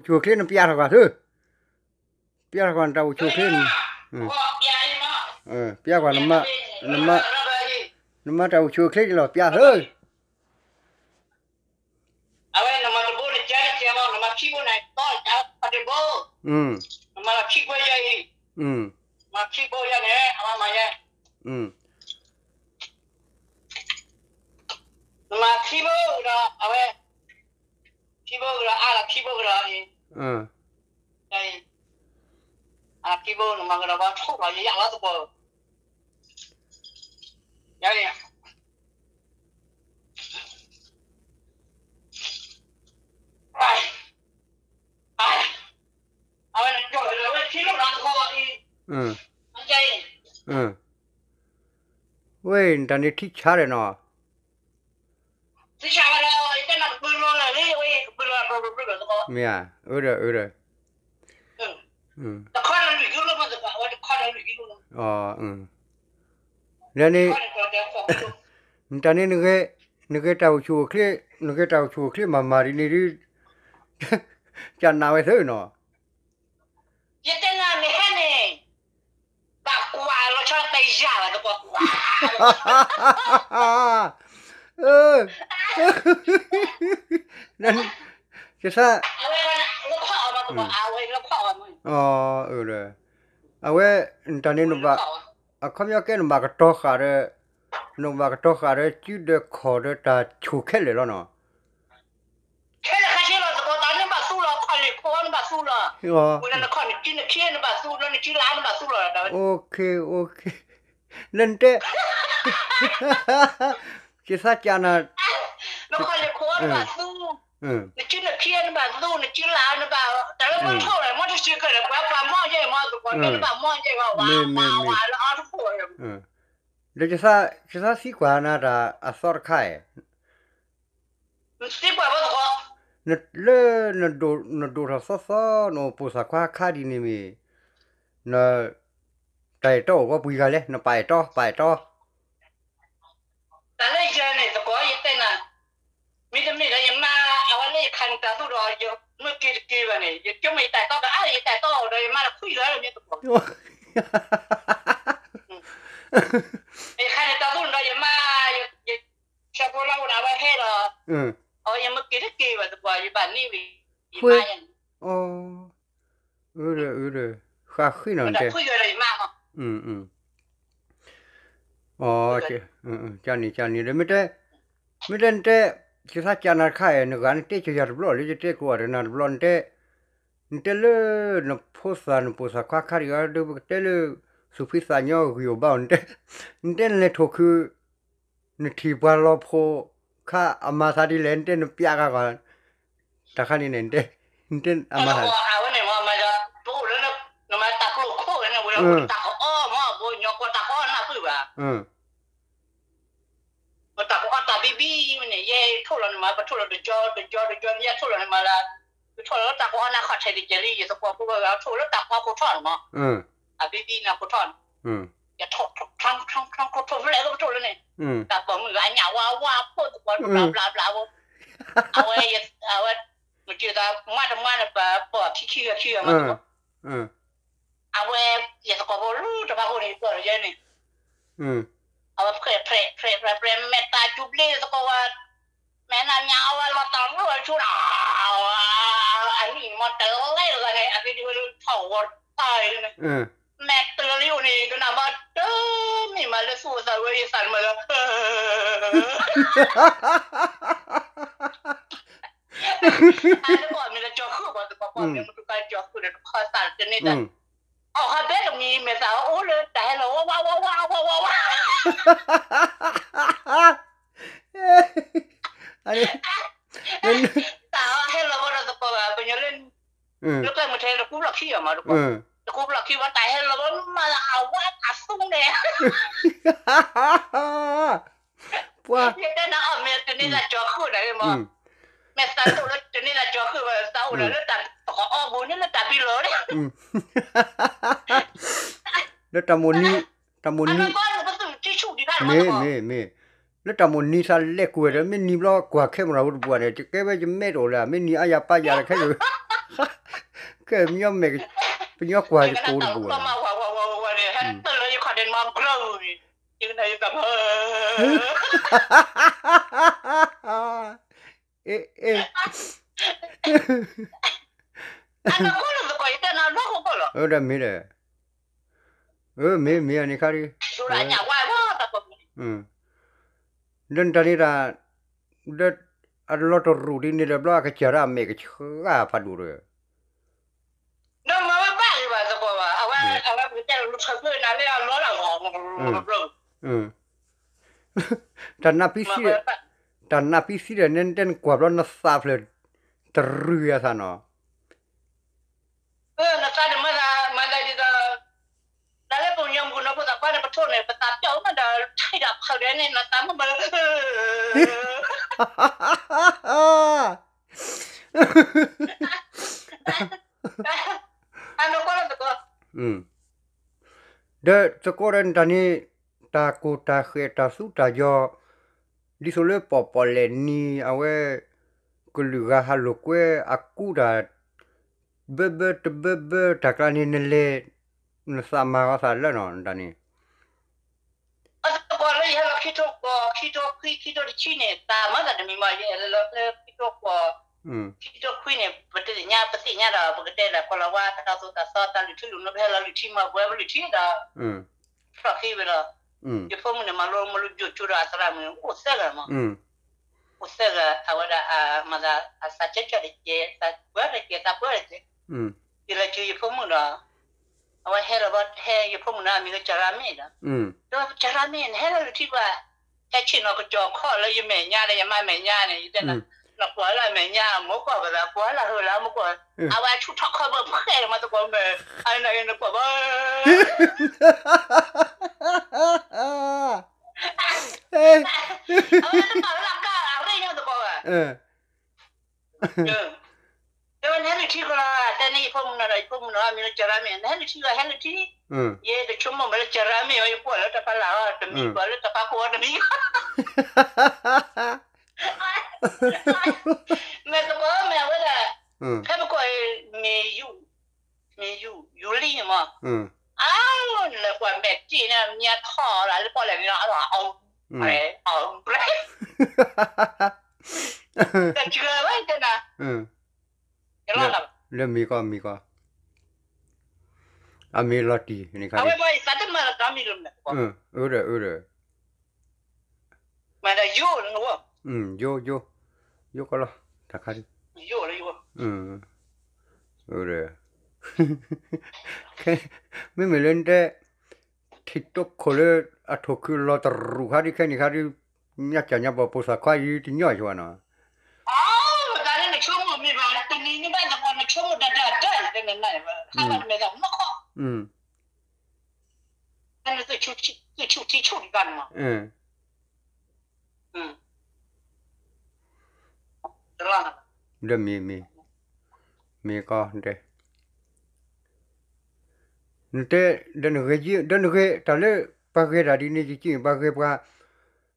နတၢ်အိၣ်ဆူၣ်အိၣ်ချ့နပျးထီၣ်ကွၢ်သု, ပျးထီၣ်ကွၢ်နတၢ်အိၣ်ဆူၣ်အိၣ်ချ့န့ၣ်, ပျးကွၢ်နမါ, နမါတၢ်အိၣ်ဆူၣ်အိၣ်ချ့န့ၣ်လီၤ ပျးသု. အဝဲနမၤတဘိနကဲနကဲမး နမၤခံဘိန့ၣ် တီတဘိ, နမၤခံဘိယဲအံၤ, မၤခံဘိယဲန့ၣ် အဝဲမၤယဲ, နမၤခံဘိဒီး အဝဲ, ခံဘိကဒီး အါလီၤခံဘိကဒီးအံၤ, အါလီၤခံဘိ နမၤကဒီးဘၣ်ထိၣ်လီၤ ယယၣ်လီၤသကိး, ယန့ၣ် ဝဲ နတၢ်န့ၣ်ထံဆါဒီးနီၤ, မ့ၢ်ဧါ, အၢဒီး အၢဒီး, လၢန့ၣ်, နတၢ်န့ၣ်, နဂဲၤတၢ်အိၣ်ဆူၣ်အိၣ်ချ့, နဂဲၤတၢ်အိၣ်ဆူၣ်အိၣ်ချ့မၤမၤဒ်န့ၣ်ဒုး, ကနၣ်ဝဲသ့နီၤ, ယတဲနၤန့ၣ်ဟဲန့ၣ်, ဘၣ်ကွၢ်လီၤဆီတယၢ်ဘၣ်တကွၢ်ကွၢ်, ကသး, အဝဲ, အဝဲ, နတၢ်န့ၣ်နဘၣ်, အခီပညီကဲနဘၣ်ကတီၤဃာ်ဒီး, နဘၣ်ကတီၤဃာ်ဒီးစုဒီးခီၣ်ဒီးတၢ်ဆိၣ်ခဲလၢာ်လီၤနီၤ, ခဲလၢာ်ခဲဆ့လီၤသကိး တၢ်န့ၣ်ဘၣ်သူလီၤ ခီၣ်လ့ၣ်ခိၣ်နဘၣ်သူလီၤ, ဝဲလၢနခီၣ်နကံနခံနဘၣ်သူလီၤ နကံလါနဘၣ်သူလီၤ, လၢနတဲ, ကသးကနၣ်, နခီၣ်လ့ၣ်ခိၣ်နဘၣ်သူ, နကံနခံနဘၣ်သူ နကံလါနဘၣ်, တၢ်လၢပှၤထိၣ်လီၤ မ့ၢ်တစ့ၢ်ကီးဒီး ပှၤပှၤမီၢ်ယဲၢ်မီၢ်သကိး နဘၣ်မီၢ်ယဲၢ်မီၢ် ဝါဝါလၢအါတခိၣ် ဒီး ကသးသံကွၢ်နၤတၢ်အသီတခါအံၤ, နသံကွၢ်ဘၣ်သကိး, လၢနဒိၣ်ထီၣ်သီသီ နအိၣ်ပိာ်သးခွါခါဒ်န့ၣ်မ့ၢ်, နတၢ်အဲၣ်တီအိၣ်ဂီၢ်ပှံၤဂၤလဲၣ် နပာ်အဲၣ်တီ ပာ်အဲၣ်တီ တၢ်လၢယၤန့ၣ်သကိး ယတဲနၤ, မ့တမ့ၢ်ဒီးယမါ အဝဲလၢယခးန့ၢ်တၢ်သူၣ်ဒီး ယမ့ၢ်က့ၤတက့ၤဘၣ်န့ၣ် ယကၠိမ့ၢ်ယတၢ်တီဒီး အါ ယတၢ်တီဒီး ယမါတခွံလၢမ့ၢ်သကိး ယခးန့ၢ်တၢ်သူၣ်ဒီး ယမါ ယဆၢဖိလၢအိၣ်ဒီး အဝဲဟဲဒီး အဝဲယမ့ၢ်က့ၤတက့ၤဘၣ်သကိး ယဘၣ်န့ၢ်ဝံၤ ယမါယၤန့ၣ် အၢ အၢ ဃးဃံနီၤတဲ အၢ ကန့ၣ် ကန့ၣ်ဒီး မ့ၢ်တဲ မ့ၢ်တဲနတဲ ယသးကနၤတခါအံၤ နဂၤနတဲကယၤတဘျီလၢယတဲကိးဂၤဒီးနၤတဘျီ နတဲ နတဲလၢ နဖိသၣ်နပိာ်သၣ်ခွါခါတဂၤဒီး ပကတဲလၢ သူၣ်ဖှံသးညီဂံၢ်အိၣ်ဘါအိၣ် နတဲ နတဲနလဲၤထိၣ်ခု နထံၣ်ပှၤလီၤဖိခါအမၤသးဒ်လဲၣ် နတဲနပျးဂၤဂီၤ တၢ်ခါန့ၣ်န့ၣ် နတဲ နတဲအမၤသး အဝဲန့ၣ်မ့ၢ် ပအိၣ်လၢ နမၤတၢ်ကျိခိၣ်န့ၣ် ဝဲ တၢ်ကအီမ့ၢ် ပှၤကညီကိးတၢ်ကအီနၢ်ပၢၢ်ဘၣ် ပတၢ်ကအီတၢ်ဘံဘံန့ၣ် ယဲထိၣ်လီၤန့ၣ်မး ပထိၣ်လီၤတကီတကီတကီ ယဲထိၣ်လီၤန့ၣ်မးလၢ ပထိၣ်လီၤလၢတၢ်ကအီနၢ်ခီၣ်ထဲတကဲလံ ယသကိးဖိဝဲဂၤထိၣ်လၢတၢ်ကအီခိၣ်ထီၣ်န့ၣ်မး အဘံဘံန့ၣ်ခိၣ်ထီၣ်န့ၣ် ယထိၣ် ထိၣ် ထိၣ် ထိၣ် ထိၣ် ထိၣ်ဖဲလဲၣ်လၢပထိၣ်လၢန့ၣ် တၢ်ပိာ်မုၣ်ဂၤညၣ်ဝါဝါဖိသကိး ဘျါဘျါဘျါဖိ အဝဲ အဝဲ မ့ၢ်က့ၤသး မါတမါန့ၣ် ပပိာ်ခံခံဂၤခံဂၤမးသကိး အဝဲ ယသကိးဖိလၢတဖၣ်ဖိန့ၣ် ယပိာ်ယဲန့ၣ် အဝဲ ဖြဲး ဖြဲး ဖြဲး ဖြဲး မဲာ်တၢ်ကူဘျ့သကိးဝဲ မဲာ်နါညါအဝဲလီၤတၢ်ရိၣ်အဆိန့ၣ် အနံၣ်မ့ၢ်တလဲၤလီၤန့ၣ် အက့ၤဒ်ဝဲလၢထီၣ်ဂီၤတၢ်န့ၣ် မဲာ်တလံအိၣ်န့ၣ် ကနၣ်ဘၣ်တမ့ၢ်မးလၢသူၣ်အသးဝဲယသးမးလၢ အလၢပှၤမ့ၢ်လၢကၠီၤဃုာ်ဘၣ်သကိး ပှၤမ့ၢ်မတူၢ်ကါကၠီၤဃုာ်ဒီးတခီသးတန့ၢ်သး အီၣ်ဟးဘဲတမံၤမဲာ်သးအိၣ်လၢတၢ်ဟဲလီၤဝါဝါဝါဝါဝါဝါဝါ တၢ်ဟဲလီၤဝဲဒီးသကိးဘၣ် ပညီလၢ လၢကျဲမုၢ်ထဲတကူဘျီၣ်ခံအီၤမး တကူဘျီၣ်ခံဝဲတၢ်ဟဲလီၤဝဲမးလၢအဝါအသူန့ၣ် ပှၤ ယတဲနၤအီၣ်မ့ၢ်တန့ၢ်သးကၠီၤဃုာ်ဒီးမး မဲာ်သးတအိၣ်လၢတန့ၢ်သးကၠီၤဃုာ်ဘၣ် သးအိၣ်ဒီးလၢတၢ်တကအီၣ်ဘိန့ၣ်လၢတၢ်ဘံလီၤန့ၣ် လၢတၢ်မိၣ်နံၤ တၢ်မိၣ်နံၤ မ့ၢ် မ့ၢ် မ့ၢ် လၢတၢ်မိၣ်နံၤသးလဲၤကွၢ်ဒီး မ့ၢ်နံၤဘျီကွၢ်ခဲမရၤဟိတပှၢ်န့ၣ် ကဲဝဲယမဲာ်တအိၣ်လၢ မ့ၢ်နံၤအါယၤပၢ်ယၤတခဲယိာ် ကဲ ပညီကွၢ်ယကိးတပူၤန့ၣ်, အ့ အ့ ဒီးမ့ၢ်ဒီး, မ့ၢ်မ့ၢ်အန့ၣ်ခါဒ်, ဒီးနတၢ်န့ၣ်တၢ်, ဒီးအလီၤတရူးဒ်န့ၣ်ဒီးဘျီ အကစၢ်ဒၣ်အမဲာ်ကဆှးဖးဒိၣ်ဒီး တၢ်နၢ်ပံ တၢ်နၢ်ပံသံဒီး နတဲနကွၢ်ဘျီနသးဖျၢၣ်တရူးယၤသးနီၤ, နသးတမၤသး မၤသးဒ်သိး တၢ်လၢပှၤကညီမုၢ်ကနီၤဖိသးပှၢ်န့ၣ် ပသးပျီၢ်မးဒီး ထံၣ်ဒီးဖုးဒီးန့ၣ် နသးမုာ်မးလၢ အနီၢ်ကီၢ်လၢသကိး, ဒီးသကိးဒီးနတၢ်န့ၣ် တၢ်ကိၢ်တၢ်ဃဲးတၢ်သူတၢ်ယီၤ, ဒ်သိးလၢပီၣ်ပီၣ်လဲၣ်နံၤ အဝဲ ကလုာ်ဂၤဟးလိာ်ကွဲအကူတၢ် ဘၢဘၢတဘၢဘၢတၢ်ကျါန့ၣ် နလဲၤ နသးမၤဂီၤသးလၢနီၤ နတၢ်န့ၣ် အသကိးလၢယဟဲလီၤခံထိကွီၢ် ခံထိခွံ ခံထိတဆံန့ၣ် သးမၤသးတမံၤမး ယဟဲလီၤလၢခံထိကွီၢ် ခံထိခွံန့ၣ် ပတသ့ၣ်ညါ ပသ့ၣ်ညါဒီး ပကတဲလၢ ကီၢ်လီၤဝါ တၢ်သိၣ်တၢ်သီ တၢ်လုၢ်ထံလုၢ်နိ ပဟဲလီၤလုၢ်ထံမး ပဝဲပလုၢ်ထံဒီး ဖျီၣ်ဃံဝဲလီၤ. ယဖိမုၣ်န့ၣ် မၤလိမၤလိကၠိကၠိဒီးအသရၣ်မုၣ်န့ၣ် အိၣ်သၢဂၤမး အိၣ်သၢဂၤ အဝဲဒၣ် မၤသး အသးကၢကၢတကဲး သးပှၢ်တကဲး သးပှၢ်တကဲး ယလီၤကၠိယဖိမုၣ်ဒီး အဝဲဟဲလီၤဘၣ်ဟဲ ယဖိမုၣ်န့ၣ် အမံၤလၢကၢရါမ့ၣ်ဒီး ဒီးကၢရါမ့ၣ် နဟဲလီၤလုၢ်ထံကွၢ် ဟဲဆ့ၣ်နီၤကစီၤခီၣ်လၢယမဲာ်ညါဒီး ယမါမဲာ်ညါန့ၣ် ယတဲနၤ နကွၢ်လၢအမဲာ်ညါ မိၢ်ကွၢ်ပသး ကွၢ်လၢဟၢလၢမကွၢ် အဝဲဆူၣ်ထီၣ်ခီၣ်ဘၢဖှဲးမးသကိးမဲာ် အန့ၣ်နကွၢ်ဘၣ် အဝဲတပာ်လၢကၢ်အရ့ညါသကိးဘၣ် တဲဝဲနဟဲလုၢ်ထံကီးလီၤ တဲန့ၢ်ယဖိမုၣ်နီၤဒီး ယဖိမုၣ်နီၤ မံၤလၢကၢရါမ့ၣ် နဟဲလုၢ်ထံလီၤ ဟဲလုၢ်ထံ ယတဆိကမိၣ်မ့ၢ်လၢကၢရါမ့ၣ်ဝဲ ယကွၢ်လၢတၢ်ဖးလၢ်အီၤ တမံၤကွၢ်လၢတၢ်ဖးခိၣ်အီၤတမံၤ မဲာ်သကိးမဲာ်ဝဲဒၣ် ဖဲပကိးအံၤ မ့ၢ်ယူၤ မ့ၢ်ယူၤ ယူၤလံန့ၣ်မး အါ လဲၤကွၢ်မဲာ်တံၢ်န့ၣ် မ့ၢ်ထီၣ်လၢပီၣ်လဲၣ်န့ၣ် အီ အီ တၢ်စှၤဝဲတဲနၤ လၢမ့ၢ်ကီမ့ၢ်ကီ အမ့ၢ်လီၤတံၢ်န့ၣ်ခါ အဝဲသးတမၤလီၤတၢ်မံၤလၢမနုၤ အၢဒီး အၢဒီး မၤဒီးယိၣ်လၢနဝဲ ယိၣ် ယိၣ် ယိၣ်ကီလီၤ တၢ်ခါဒ် ယိၣ်လၢယိၣ် အၢဒီး မ့မ့ၢ်လၢနတဲ ထံၣ်တိခိၣ်လၢအထိၣ်ခုလီၤတရူးခါဒ်ခဲန့ၣ်ခါဒ် ညါကၢ်ညါဘီၣ်ပိာ်သးခွါယံၤတညီယွၤနီၤ အၢ တၢ်န့ၣ်နဆိကမိၣ်မ့ၢ်ဘၣ် တနံၤန့ၣ်ဘၣ်သပှၢ်နဆိကမိၣ်တၢ်တၢ်တၢ်န့ၣ် တနံၤန့ၣ်ဘၣ် ဟးဘၣ်တမဲာ်သးမီၢ်ခီ တၢ်န့ၣ် သုဆူၣ်ထံဆူၣ်တၢ်န့ၣ်မး ဒီးမ့ၢ် မ့ၢ် မ့ၢ်ကီတဲ နတဲ ဒီးနဂဲၤ ဒီးနဂဲၤတၢ်လၢ ပှၤဂဲၤတၢ်ဒ်န့ၣ် ယက့ၢ် ပှၤဂဲၤပှၤ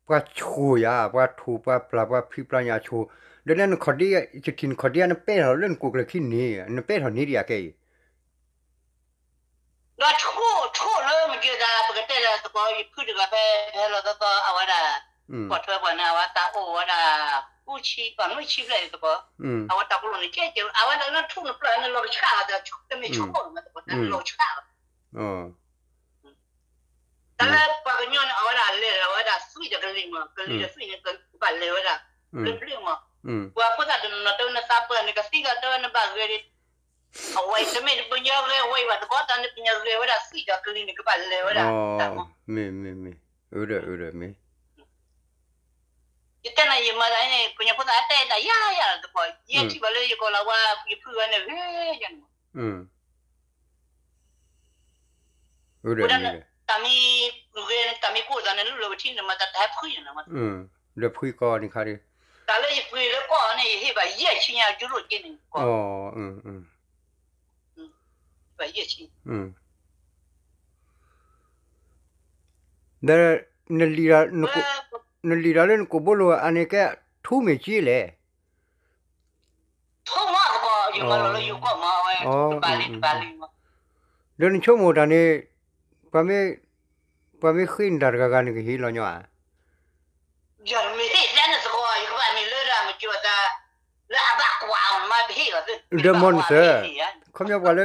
ပှၤဆိၣ်ယၤ ပှၤထိၣ်ပှၤပျၢ် ပှၤဖံးပျၢ်ညၣ်ဆိၣ် ဒီးနခီၣ်ဒ့ ယထံၣ်နခီၣ်ဒ့ နပဲထီၣ်လၢနကိၣ်ကျၢၢ်ခံန့ၣ် နပဲထီၣ်န့ၢ်ဒံးယၤခဲအံၤ ဒီးထိၣ်ထိၣ်လၢမ့ၢ်က့ၤသး ပကတဲဒီးသကိး ယဖုတဂၤဖဲ ဖဲလီၤသီသီ အဝဲဒၣ် ကွၢ်ထွဲပှၤန့ၣ် အဝဲသးအိၣ်ဝဲဒၣ် ဃုဆံ ပှၤနွံဆံဖျဲၣ်သကိး အဝဲတၢ်ကလိၣ်န့ၣ် ကဲကဲ အဝဲဒၣ်လၢထူၣ်နပျၢ်န့ၣ် လီၤကဆှၣ်လီၤ တမ့ၢ်ဆိကမိၣ်မးသကိး တၢ်လီၤကဆှၣ်လီၤ တၢ်လၢပှၤကညီန့ၣ် အဝဲဒၣ်လဲၤလီၤ အဝဲဒၣ်သွံၣ်ဒီးကလံၤမး ကလံၤဒီးသွံၣ်န့ၣ် ကဘၣ်လဲၤဝဲဒၣ် ဘျုးဘျုးမး ပှၤဖိသၣ်တနီၤနီၤ တဲဝဲနသးပှၢ်န့ၣ် ကသံၣ်ကီး တဲဝဲနဘၣ်ဂဲၤ အဝဲတမ့ၢ်ပညီဂဲၤဝဲဘၣ်သကိး တၢ်န့ၣ်ပညီဂဲၤဝဲဒၣ်သွံၣ်ဒီးကလံၤန့ၣ် ကဘၣ်လဲၤဝဲဒၣ်တၢ်မး မ့ၢ် မ့ၢ် မ့ၢ် အၢဒီး အၢဒီး မ့ၢ် ယတဲနၤယမၤသးန့ၣ် ပှၤကညီဖိသၣ်တဲတၢ်ယၤယၤလီၤသကိး ယထံၣ်ဘၣ်လၢယကီၢ်လီၤဝါ ယဖုဂၤန့ၣ်ဂ့ၤယၤန့ၣ်မး အၢဒီး တၢ်မံၤဂ့ၤ တၢ်မံၤကိၢ်သးန့ၣ် လူလီၤဝဲထံန့ၣ်မး တၢ်တဟဲဖှံန့ၣ်မး ဒီးဖှံကီးန့ၣ်ခါဒ် တၢ်လၢယပှ့ၤလၢကီၢ်န့ၣ် ယဟ့ၣ်ဘၣ်ယဲၢ်ဆံညါ ယူရိက့န့ၣ် ဘၣ်ယဲၢ်ဆံ ဒီး နလံာ်တၢ်လၢနကိာ်ဘိလိၤအန့ၣ်ကဲ ထူမ့ၢ်က့လဲၣ် ထူမးသကိး မၤလီၤလၢယိၤကီၢ်မးဝဲ, တဘၣ်လံတဘၣ်လံမး, ဒီးနဆိကမိၣ်တၢ်န့ၣ်, ပှၤမ့ၢ်, ပှၤမ့ၢ်ဃ့နတၢ်တဂၤဂၤန့ၣ် ကဟ့ၣ်လီၤညီဧါ, ယမ့ၢ်ဟ့ၣ်ဒၣ်န့ၣ်သကိး ယကဘၣ်မ့ၢ်လၢဒၣ်မ့ၢ်ကၠီၤသး, လၢအဘၣ်ကွၢ်အီၤမး ပဟ့ၣ်လီၤသု, ဒီးမ့ၢ်နသၢ, ခီပညီပှၤလၢ,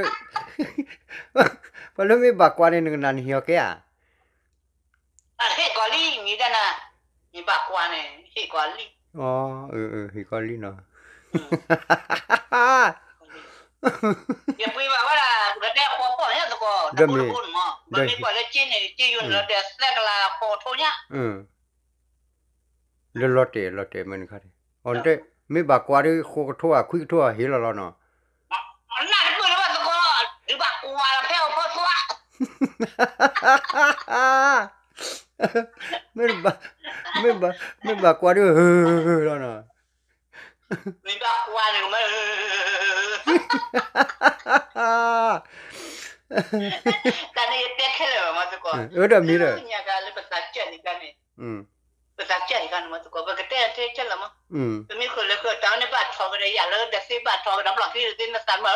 ပှၤလၢမ့ၢ်ဘၣ်ကွၢ်န့ၣ် နကနၣ်နဟ့ၣ်အီၤကဲဧါ ဟ့ၣ်ကီးလံ မ့ၢ်ဒၣ်နၤ, မ့ၢ်ဘၣ်ကွၢ်န့ၣ် ဟ့ၣ်ကီးလံ, ဟ့ၣ်ကီးလံနီၤ, ယပှ့ၤဘၣ်ဝဲဒၣ် ပကတဲဃီပီၢ်ညါသကိး တဘိတဘိန့ၣ်မး, မ့မ့ၢ်ပှၤလၢက့န့ၣ် က့ယိာ်န့ၣ်လီၤတဲာ်သၢကလးဃီထိညါ, လၢလီၤတဲာ်လီၤတဲာ်မ့ၢ်နခါန့ၣ်, အီၤတဲ, မ့ၢ်ဘၣ်ကွၢ်ဒီး ဃိးကထိဧါ ခွံကထိဧါ ဟ့ၣ်လီၤလီၤနီၤ, နၢ်တပၢၢ်လၢၤဘၣ်သကိး, ဒုးဘၣ်ကွၢ်လီၤဖဲအီၤဖီသွါ မ့ၢ်ဘၣ်, မ့ၢ်ဘၣ်, မ့ၢ်ဘၣ်ကွၢ်ဒီး လီၤနီၤ, မ့ၢ်ဘၣ်ကွၢ်န့ၣ်မး, တၢ်န့ၣ်ယတဲခဲလၢာ်ဘၣ်မးသကိး, အၢဒီးမ့ၢ်ဒီး, ညါကလၢပသးစၢ်န့ၣ်ကန့ၣ်, ပသးစၢ်န့ၣ်ကန့ၣ်မးသကိး ပကတဲတဲခဲလၢာ်မး, ပမ့ၢ်ဃုာ်လၢဃုာ်တၢ်န့ၣ်ဘၣ်ထီၣ်ကဒီး ယၤလၢတသ့ဘၣ်ထီၣ်ကဒီး ဘျီၣ်ခံတသ့နသးမး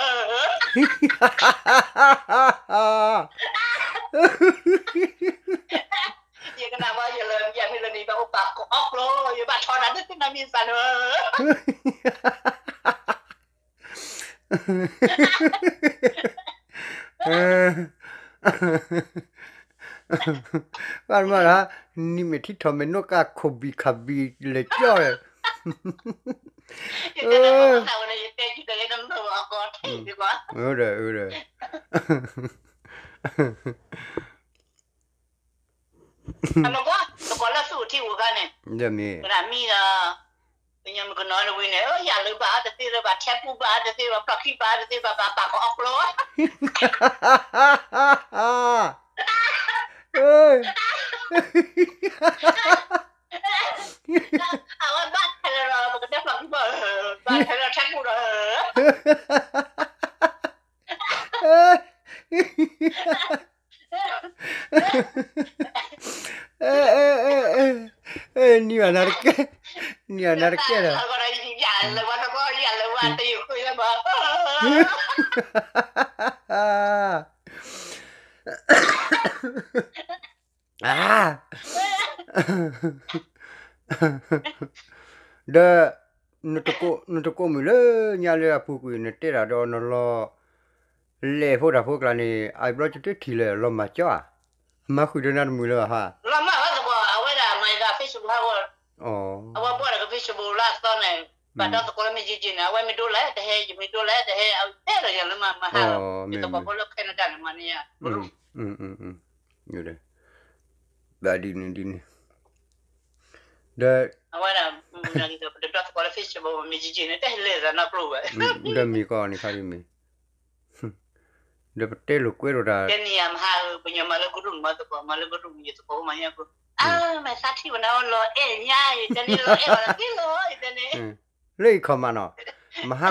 ယကနၣ်ဘၣ်ယလၢယမ့ၢ်လၢန့ၣ် ဘၣ်အိၣ်ပာ်ကအီၣ်ကျိ ယဘၣ်ထီၣ်တၢ်ဒ်သ့ၣ်နီၣ်မံသးန့ၣ်, ဘၣ်မးလၢ, နံၤမ့ၢ်ထံထီၣ်မ့ၢ်နိၣ်ကၢ်ခိၣ်ဘံၣ်ခၣ်ဘံၣ်လဲၤကၠီၣ်, ဒီး, သကိးလၢသူၣ်ထံအိၣ်ခါန့ၣ်, မ့ၢ်, ပညီမ့ၢ်ကနီၤနဝံၤန့ၣ် ယၤလၢဘၣ်တသ့လၢၤဘၣ် ထဲပူဘၣ်တသ့လၢၤဘၣ် ပျီၢ်ခံဘၣ်တသ့ဘၣ် ပာ်ပာ်ကအီၣ်ကျိ အဝဲဘၣ်ထဲလၢၤဒီး ပကတဲပျီၢ်ခံဘၣ်, ဘၣ်ထဲလၢၤထဲပူဒီး နံၤဘၣ်နၤတကဲ, နံၤဘၣ်နၤတကဲဒီး, ဒီး, နတကိးမုၣ်လၢညါလၢအပူၤကွံာ် နတဲတၢ်ဒီးနလီၤ, လဲၤဖိတၢ်ဖိကျါန့ၣ် အဘျီကတထံၣ်လၢၤလီၤမၤကၠီဧါ, မၤဃုာ်ဒီးနၤတမုာ်လၢၤဘၣ်ဟါ, လီၤမၢ်ဝဲသကိး အဝဲဒၣ်မၤယၤ Facebook ဟးဂီၤ, အဝဲဘီၣ်ဒီးက Facebook လၢအသီန့ၣ်, ဘၣ်ဒီသကိးလၢမ့ၢ်ယံာ်ယံာ်န့ၣ် အဝဲမ့ၢ်ဒိလၢတဟဲ ယမ့ၢ်ဒိလၢတဟဲ အဝဲတဲလီၤယၤလၢမၤဟးလီၤ, ယသကိးဖိလၢ Canada န့ၣ် မၤန့ၢ်ယၤ, ဘၣ်ဒ်န့ၣ်ဒ်န့ၣ်, ဒီး, အဝဲဒၣ်, ပတဒီသကိးလၢ Facebook မ့ၢ်ယံာ်ယံာ်န့ၣ် တဲလဲၤသးနီတကျိၤဘၣ်, ဒီးမ့ၢ်ကီးန့ၣ်ခါဒ်မ့ၢ် ဒီးပတဲလိာ်ကွဲလိာ်တၢ်, တဲန့ၣ်ယၤမဟါဧၢ ပညီမၤလၢကရူၢ်န့ၣ်မၤသကိး မၤလၢကရူၢ်န့ၣ် ယသကိးမၤညါကိး, အါ မ့ၢ်သးထံၣ်ဝဲနၤလီၤအဲၣ်ညါ ယတဲန့ၣ်လီၤအဲၣ်ဝဲသ့လီၤ ယတဲန့ၣ်, လၢယခီၣ်မးနီၤ, မဟါ,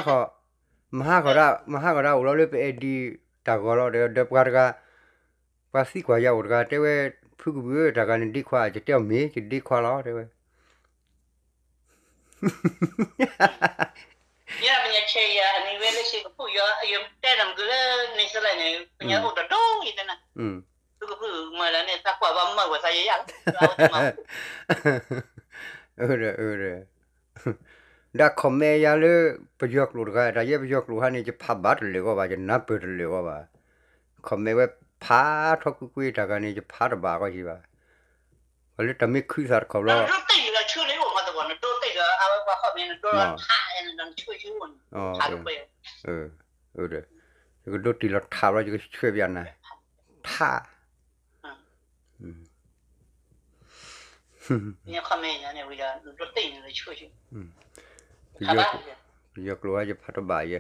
မဟါကီးဒၣ်, မဟါကီးဒၣ်အိၣ်လီၤလၢပအဲၣ်ဒံးတၢ်ဂီၤလီၤဒီး ဒီးပှၤတဂၤ, ပှၤသံကွၢ်ယၤအိၣ်တဂၤ တဲဝဲ, ဖုကဘုဧၢ တၢ်ဂၤန့ၣ်ဒ့ခွါ ယတဲအီၤမ့ၢ် ယဒ့ခွါလီၤ တဲဝဲ ယဲပညါဆဲးယၤ အနံၤဝဲလၢစ့ကဖူယီၤ ယတဲနမုၢ်ကလၢ နံၣ်စလၢန့ၣ် ပညါအိၣ်တဒိယတဲနၤ, သုကဖုမၤလၢန့ၣ် သးကွၢ်ဘၣ်မၤဝဲသးယဲယၤလီၤ, ဒီး comment ယၤလၢ ပယီၤကျိာ်တဂၤ တၢ်ယဲပယီၤကျိာ်ဟါန့ၣ် ယဖးဘၣ်တလၢာ်ဂီၢ်ဘၣ် ယနၢ်ပၢၢ်တလၢာ်ဂီၢ်ဘၣ်, comment ဝဲဖးထီၣ်ကွ့ၢ်ကွ့ၢ်တၢ်ဂၤန့ၣ် ယဖးတဘၣ်ဂီၢ်ယံၤဘၣ်, ပှၤလၢတၢ်မ့ၢ်ခုသးတခီဘျီ ဒီး, ယကဒိတ့ၢ်လီၤထးဘျီ ယကဆှၢပျးနၤ, ထး, ပယီၤကျိာ်ဟါယဖးတဘၣ်ယဲ,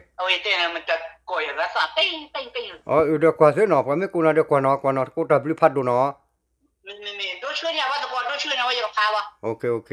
အဒီးကွၢ်သ့နီၤ ပှၤမ့ၢ်ကိးနၤဒီးကွၢ်နီၤ ကွၢ်နီၤ တကိးတၢ်ဘျုးဖးဒိၣ်နီၤ, ဒိဆှၢန့ၢ်ဝဲသကိး ဒိဆှၢန့ၢ်ဝဲယကဖးဘၣ်, OK OK